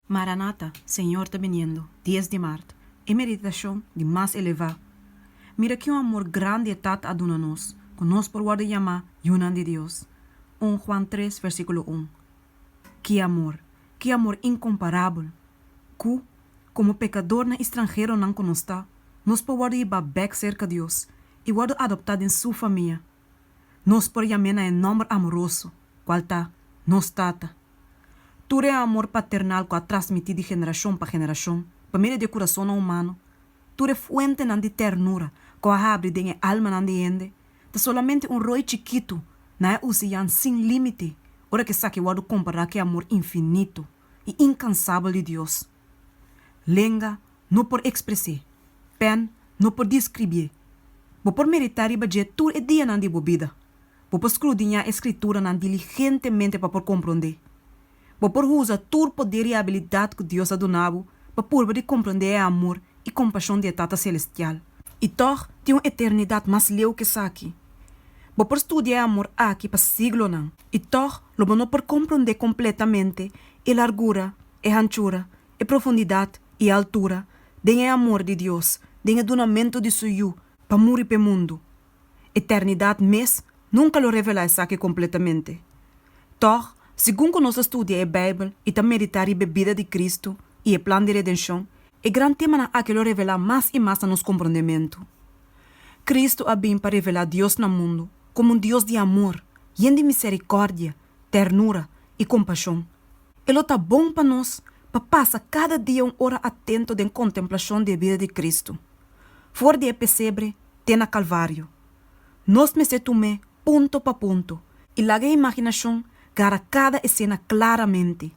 Maranata, Señor ta biniendo, dies di mart, E meditashon di mas elevá. Mira ki un amor grandi e Tata a duna nos, ku nos por wòrdu yamá yunan di Dios. Un Juan tres, versíkulo un. Ki amor, ki amor inkomparabel, ku, komo pekadornan i stranheronan ku nos ta, nos por wòrdu hibá bèk serka Dios i wòrdu adoptá den Su famia. Nos por yam'é na e nòmber amoroso, kual ta, Nos Tata. Tur e amor paternal ku a transmití di generashon pa generashon pa medio di e kurasonnan humano, tur e fuentenan di ternura ku a habri den e almanan di hende, ta solamente un roi chikitu na e osean sin límite ora ku esaki wòrdu kompará ku e amor infinito i inkansabel di Dios. Lenga no por ekspres'é, pèn no por deskribié. Bo por meditá riba dje tur e dianan di bo bida. Bo por skrudiñá e Skrituranan diligentemente pa por komprondé. Bo por usa tur poder i abilidat ku Dios a duna bo pa purba di komprondé e amor i kompashon di e Tata Selestial. I tòg tin un eternidat mas leu ku esaki. Bo por studia e amor aki pa siglonan, i tòg lo bo no por komprondé kompletamente e largura, e hanchura, e profundidat i e altura den e amor di Dios den e dunamentu di Su Yu pa muri p'e mundu. Eternidat mes nunka lo revelá esaki kompletamente. Tòg, segun ku nos ta studia e Beibel i ta meditá riba e bida di Kristu i e plan di redenshon, e gran temanan aki lo revelá mas i mas na nos komprondementu. Kristu a bin pa revelá Dios na mundu komo un Dios di amor, yen di miserikòrdia, ternura i kompashon. E lo ta bon pa nos pa pasa kada dia un ora atento den kontemplashon di e bida di Kristu, for di e pesebre te na Kalvario. Nos mester tum'é punto pa punto i laga e imaginashon gara kada esena klaramente,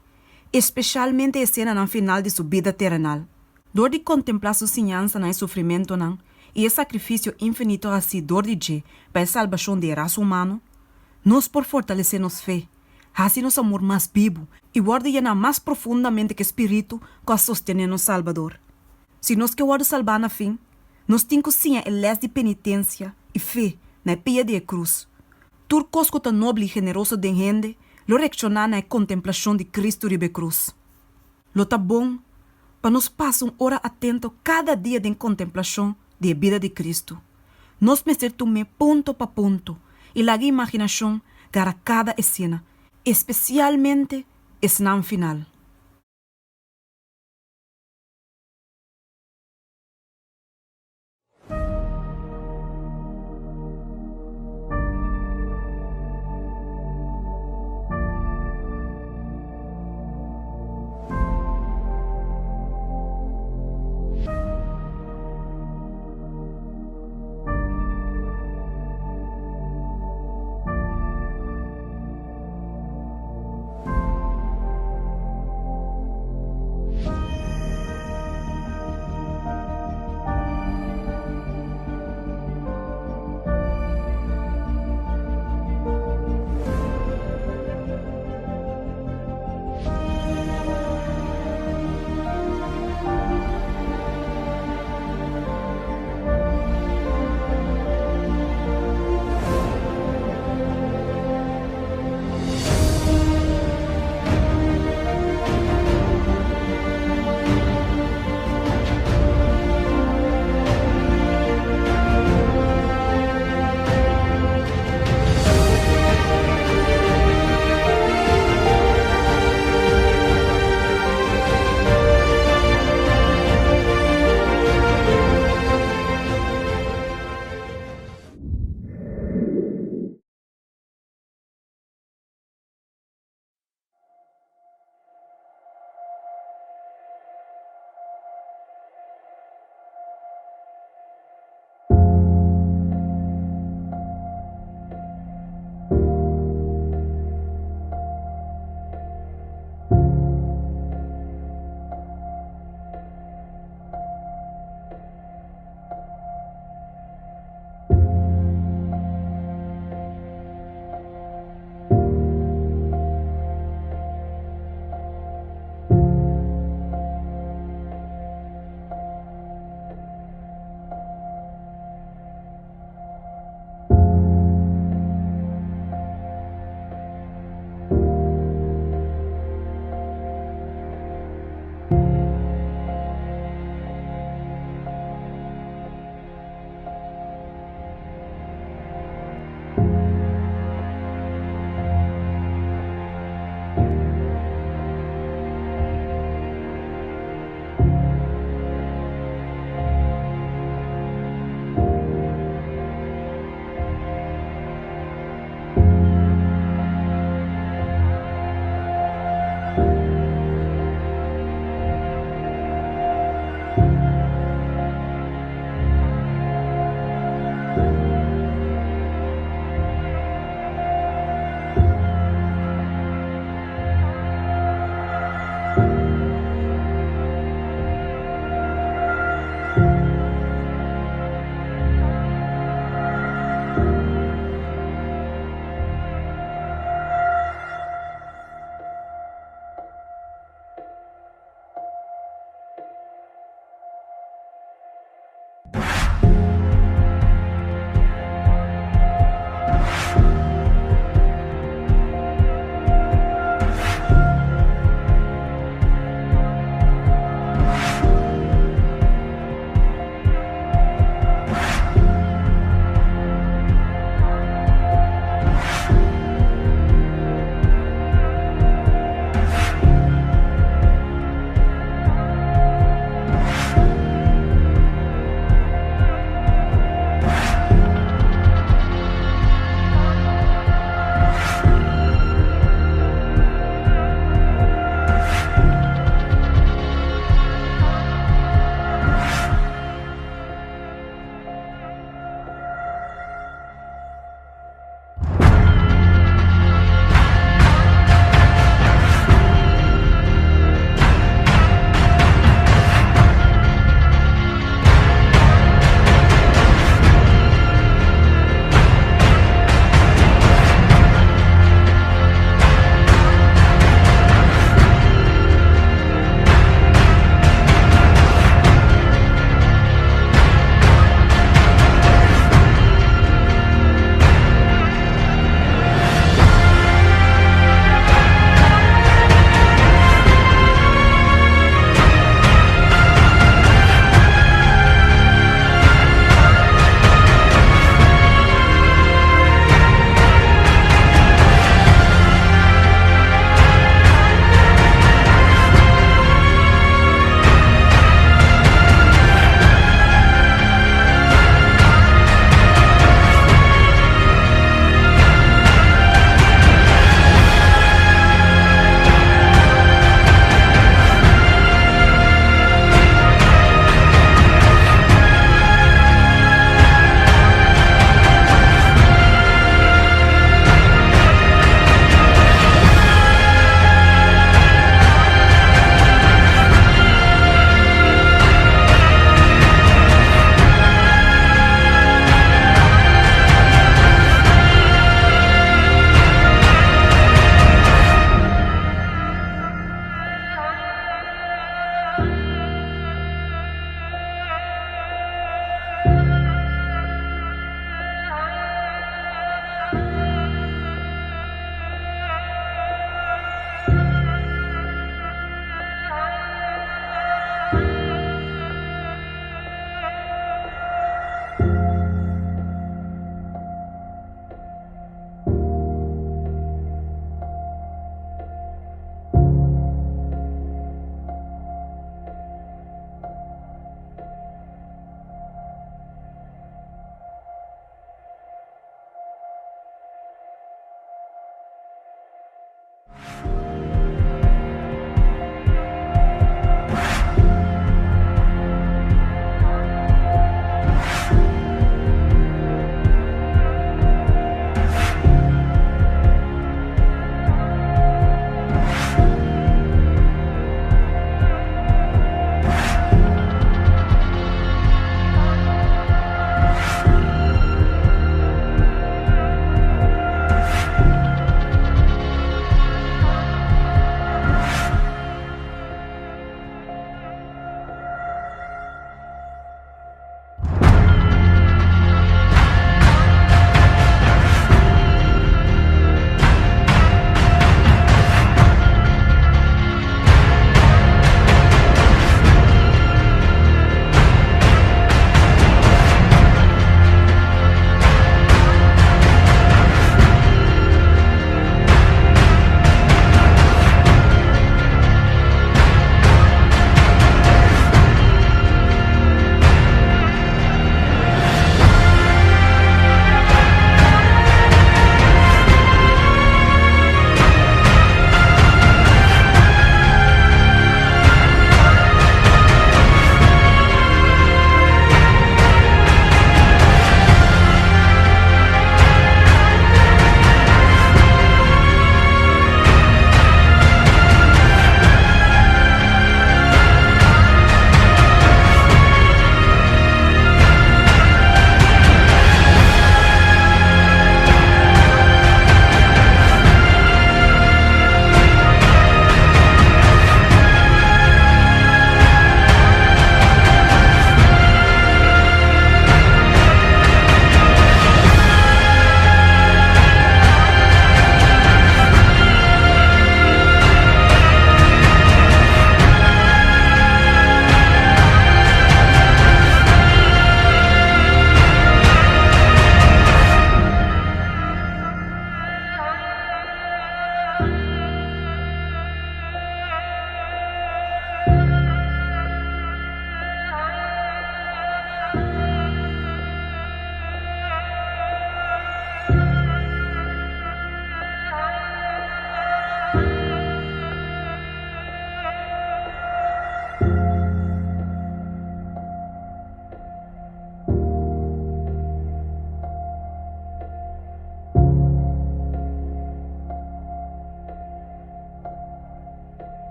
espeshalmente e esenanan final di su bida terenal. Dor di kontemplá su siñansanan i sufrimentunan i e sakrifisio infinito hasí dor di dje pa e salbashon di e rasa humano, nos por fortalesé nos fe, hasi nos amor mas bibu i wòrdu yená mas profundamente ku e Spiritu ku a sostené nos Salbador. Si nos ke wòrdu salbá na fin, nos tin ku siña e lès di penitensia i fe na e pia di e krus. Tur kos ku ta noble i generoso den hende lo reakshoná na e kontemplashon di Kristu riba e krus. Lo ta bon pa nos pasa un ora atento kada dia den kontemplashon di e bida di Kristu. Nos mester tum'é punto pa punto i laga imaginashon gara kada esena, espesialmente esnan final.